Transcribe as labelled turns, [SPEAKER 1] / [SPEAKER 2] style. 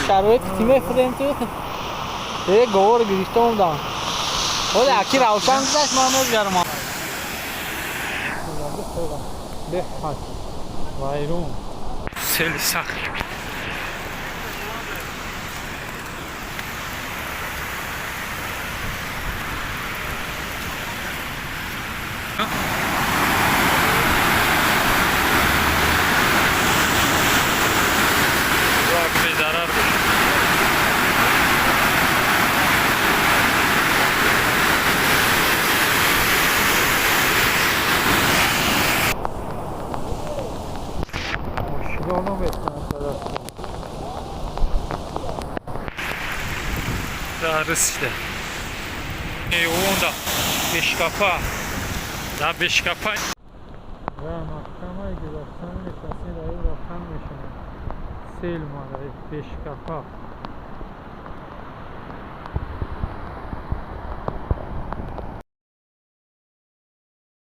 [SPEAKER 1] Шароит ки мехӯрем, ту е говор гирифта омдам. Ҳоле аки Равшан гузашт, ман мезгарам. Беҳад вайрон,
[SPEAKER 2] сели сахт. Безарар бошад.
[SPEAKER 1] Мошино наметавонад даст.
[SPEAKER 2] Расида онда Бешкапа, да, Бешкапа.
[SPEAKER 1] Ва маҳкамаи гузаштан нишастин, дар рафтан мешавад. Сел омада Бешкапа.